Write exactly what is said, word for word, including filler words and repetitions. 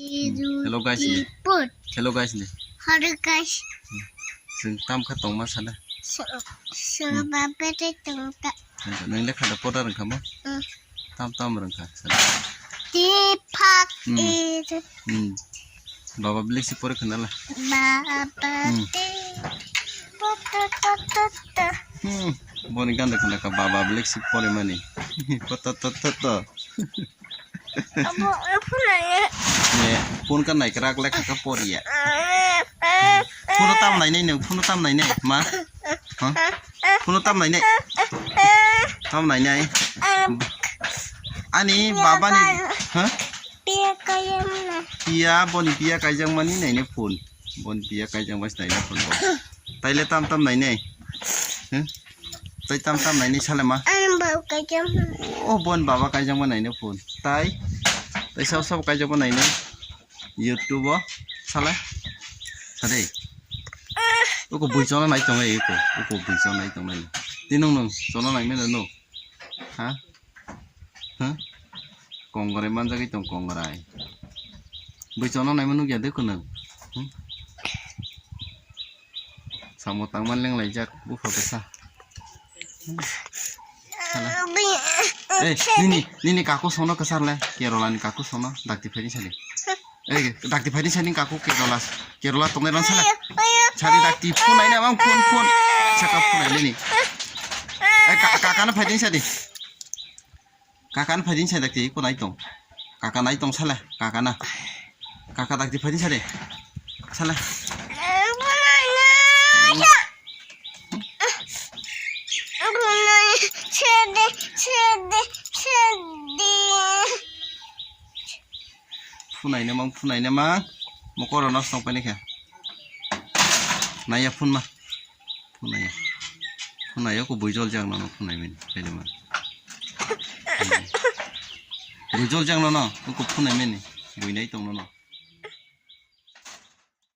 Hello guys ni. Hello guys ni. Hello guys. Chwng tam kha tongma sana. So, so baba te tongta. Nang le khada poda rang kha mo? Tam tam rang kha sana. Tipak Hmm. Baba Black si pore khana la. Baba Hmm. te. Pota pota ta. Hmm. Boni ganda khana ka Baba Black si pore mani. Pota pota ta. Abo, eh, phone nai. Ne, phone ka nai krak le kha ka poriya. Phone tam nai nai ne, phone tam nai ne, ma? Ha? Phone tam nai ne. Tam nai nai. Ani baba ni, ha? Piya kayam na. Piya, boni piya kaijang mani nai ne phone. Boni piya kaijang bai nai ne phone. Tai le tam tam nai ne. Ha? Tai tam tam naini sale ma. Ani baba kaijak. O bon baba kaijak ma naini phone. Tai. Tai sab sab kaijak ma naini. YouTube o sale. Sade. Uko bui chona nai tongo uko. Uko bui chona nai tongo. Tinung nung chona nai mene no. Ha? Ha? Kongrai manjagwi tong kongrai. Bui chona nai ma nukya de kunung. Hmm? Samo tangma lenglaijak bupha bwsa. Hala. Eh, nini, nini kaku sono kwsar le, Kerala ni kaku sono, dakti phaidi sadi. Eh, dakti phaidi sadi kaku Kerala, Kerala tongnai rang sala. Sadi dakti phone aina bang phone, phone. Saka phone aina ni. Eh, ka-, kakana phaidi sadi. Kaka ni phaidi sa dakti ko nai tong. Kaka nai tong sala, kaka na. Kaka dakti phaidi sa de. Sala. Phunai na mang, phunai na mang. Mokoro no song pani kha. Naya phun ma. Phunai. Phunai ko buijol jang nono phunai mani. Khaidi man. Buijol jang nono ko phunai mani. Buinai tong nono.